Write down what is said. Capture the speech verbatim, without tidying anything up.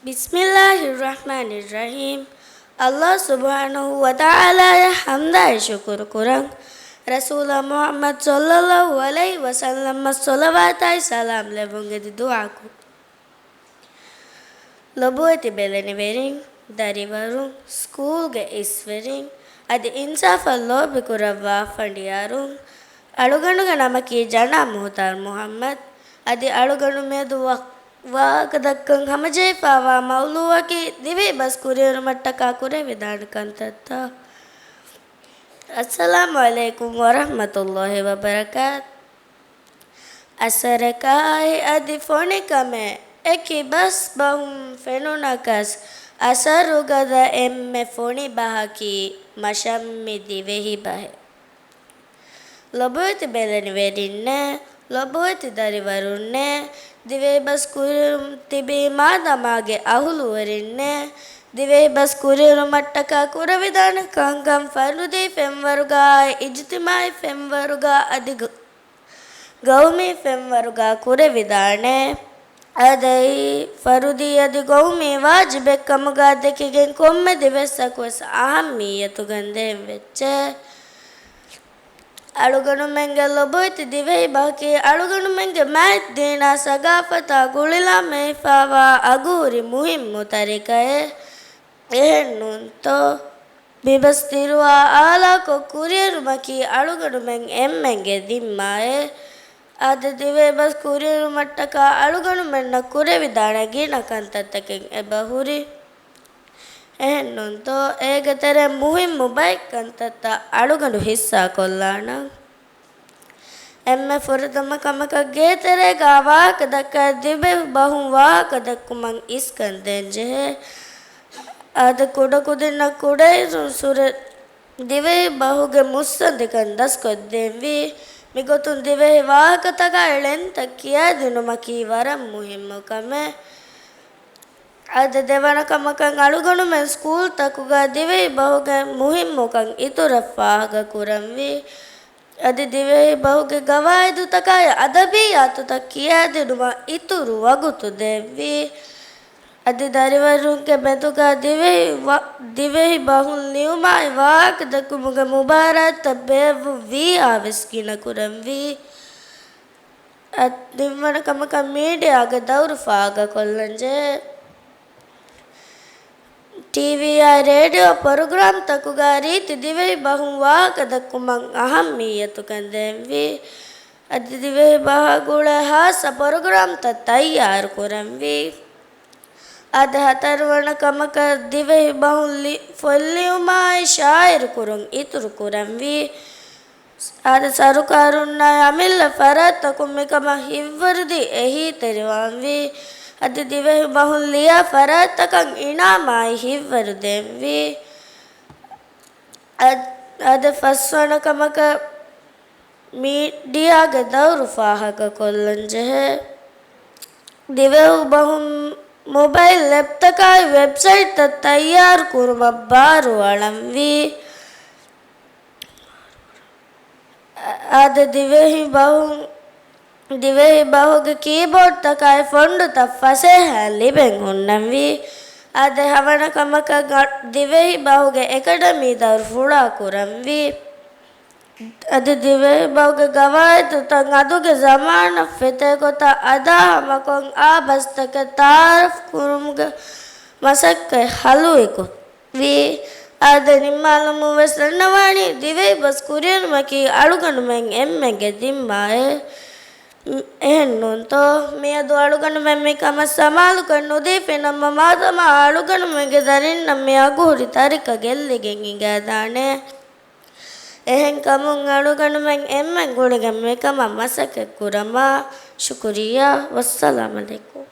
ބިސްމިއްލާހިއްރަޙްމާނިއްރަޙީމް. ﷲ ސުބްޙާނަހޫ ވަތަޢާލާއަށް ޙަމްދާއި ޝުކުރު ކުރަން. ރަސޫލާ މުޙައްމަދު ޞައްލައްލާހު ޢަލައިހި ވަސައްލަމަށް ޞަލަވާތާއި ސަލާމް ލެއްވުން އެދި ދުޢާކުރުން. ލޮބުވެތި ބެލެނިވެރިން، ދަރިވަރުން، ސްކޫލްގެ އިސްވެރިން، އަދި އިންސާފަށް ލޯބިކުރައްވާ ފަނޑިޔާރުން، އަޅުގަނޑުގެ ނަމަކީ ޖަނާ މުހުތާރު މުޙައްމަދު. އަދި އަޅުގަނޑު މިއަދު ވަ-، ވާހަކަދައްކަން ހަމަޖެހިފާވާ މައުޟޫޢަކީ ދިވެހި ބަސް ކުރިއެރުމަށްޓަކާ ކުރެވިދާނެ ކަންތައްތައް. އައްސަލާމު ޢަލައިކުމް ވަރަޙްމަތުﷲ ވަބަރަކާތު. އަސަރަކާއި އަދި ފޮނިކަމެއް އެކި ބަސް ބަހުން ފެނުނަކަސް، އަސަރުގަދަ އެންމެ ފޮނި ބަހަކީ މަށަށް މި ދިވެހި ބަހެއް. ލޮބުވެތި ބެލެނިވެރިންނޭ، ލޮބުވެތި ދަރިވަރުންނޭ، ދިވެހި ބަސް ކުރިއެރުން ތިބީ މާދަމާގެ އަހުލުވެރިންނޭ، ދިވެހި ބަސް ކުރިއެރުމަށްޓަކާ ކުރެވިދާނެ ކަންކަން ފަރުދީ ފެންވަރުގައާއި އިޖުތިމާޢީ ފެންވަރުގަ އަދި ގަ-، ގައުމީ ފެންވަރުގަ ކުރެވިދާނެ. އާދައީ، ފަރުދީ އަދި ގައުމީ ވާޖިބެއްކަމުގަ ދެކިގެން ކޮންމެ ދިވެއްސަކުވެސް އަހައްމިއްޔަތު ގެންދޭން ވެއްޖެ. އަޅުގަނޑުމެންގެ ލޮބުވެތި ދިވެހި ބަހަކީ އަޅުގަނޑުމެންގެ މާތް ދީނާ ސަގާފަތާ ގުޅިލާމެހިފާވާ އަގުހުރި މުހިއްމު ތަރިކައެއް. އެހެންނޫންތޯ؟ މިބަސް ދިރުވާ އާލާކޮށް ކުރިއެރުމަކީ އަޅުގަނޑުމެން އެންމެންގެ ޒިންމާއެއް. އާދެ، ދިވެހި ބަސް ކުރިއެރުމަށްޓަކާ އަޅުގަނޑުމެންނަށް ކުރެވިދާނެ ގިނަ ކަންތައްތަކެއް އެބަ ހުރި. އެހެންނޫންތޯ؟ އޭގެ ތެރޭ މުހިއްމު ބައެއް ކަންތައްތައް އަޅުގަނޑު ހިއްސާކޮށްލާނަން. އެންމެ ފުރަތަމަ ކަމަކަށް ގޭތެރޭގަ ވާހަކަ ދައްކާ ދިވެހި ބަހުން ވާހަކަ ދައްކުމަށް އިސްކަން ދޭން ޖެހޭ. އާދެ، ކުޑަކުދިންނަށް ކުޑައިރުން ސުރެ ދިވެހި ބަހުގެ މުއްސަނދިކަން ދަސްކޮށްދޭންވީ. މިގޮތުން ދިވެހި ވާހަކަތަކާއި ޅެންތައް ކިޔާދިނުމަކީ ވަރަށް މުހިއްމު ކަމެއް. އަދި ދެވަނަ ކަމަކަށް އަޅުގަނޑުމެން ސްކޫލްތަކުގަ ދިވެހި ބަހުގެ މުހިއްމުކަން އިތުރަށް ފާހަގަ ކުރަންވީ. އަދި ދިވެހި ބަހުގެ ގަވާއިދުތަކާއި އަދަބިއްޔާތުތައް ކިޔާދިނުމަށް އިތުރު ވަގުތު ދޭންވީ. އަދި ދަރިވަރުންގެ މެދުގަ ދިވެހި ވަ-، ދިވެހި ބަހުން ލިޔުމާއި ވާހަކަދައްކުމުގެ މުބާރާތްތައް ބޭއްވުން ވީއާވެސް ގިނަ ކުރަންވީ. އަދި ތިންވަނަ ކަމަކަށް މީޑިއާގެ ދައުރު ފާހަގަކޮށްލަންޖެހޭ. ޓީވީއާއި ރޭޑިއޯ ޕްރޮގްރާމްތަކުގަ ރީތި ދިވެހި ބަހުން ވާހަކަދައްކުމަށް އަހައްމިއްޔަތު ގެންދޭންވީ. އަދި ދިވެހި ބަހާ ގުޅޭ ހާއްސަ ޕްރޮގްރާމްތައް ތައްޔާރު ކުރަންވީ. އާދެ، ހަތަރުވަނަ ކަމަކަށް ދިވެހި ބަހުން ލި-، ފޮތްލިޔުމާއި ޝާއިރު ކުރުން އިތުރު ކުރަންވީ. އާދެ، ސަރުކާރުންނާއި އަމިއްލަ ފަރާތްތަކުން މިކަމަށް ހިތްވަރުދީ އެހީތެރިވާންވީ. އަދި ދިވެހި ބަހުން ލިޔާ ފަރާތްތަކަށް އިނާމާއި ހިތްވަރު ދޭންވީ. އަދި، އަދި ފަސްވަނަ ކަމަކަށް މީޑިއާގެ ދައުރު ފާހަގަކޮށްލަންޖެހޭ. ދިވެހި ބަހުން މޮބައިލް އެޕްތަކާއި ވެބްސައިޓްތައް ތައްޔާރު ކުރުމަށް ބާރުއަޅަންވީ. އަދި ދިވެހި ބަހުން، ދިވެހި ބަހުގެ ކީބޯޑްތަކާއި ފޮންޓުތައް ފަސޭހައިން ލިބެން ހުންނަންވީ. އާދެ، ހަވަނަ ކަމަކަށް ދިވެހި ބަހުގެ އެކަޑަމީ ދައުރު ފުޅާ ކުރަންވީ. އަދި ދިވެހި ބަހުގެ ގަވާއިދުތައް އަދުގެ ޒަމާނަށް ފެތޭ ގޮތަށް އަދާ ހަމަކޮށް އާ ބަސްތަކެއް ތައާރަފް ކުރުމުގެ މަސައްކަތް ހަލުވިކޮށް ވީ. އާދެ، ނިންމާލުމުން ވެސް ދަންނަވާނީ ދިވެހި ބަސް ކުރިއެރުމަކީ އަޅުގަނޑުމެން އެންމެންގެ ޒިންމާއެއް. އެހެންނޫންތޯ؟ މިއަދު އަޅުގަނޑުމެން މި ކަމަށް ސަމާލުކަން ނުދީފިނަމަ، މާދަމާ އަޅުގަނޑުމެންގެ ދަރިންނަށް މި އަގުހުރި ތަރިކަ ގެއްލިގެން އިނގާދާނެ. އެހެންކަމުން އަޅުގަނޑުމެން އެންމެން ގުޅިގެން މިކަމަށް މަސައްކަތް ކުރަމާ. ޝުކުރިއްޔާ. ވައްސަލާމް ޢަލައިކުމް.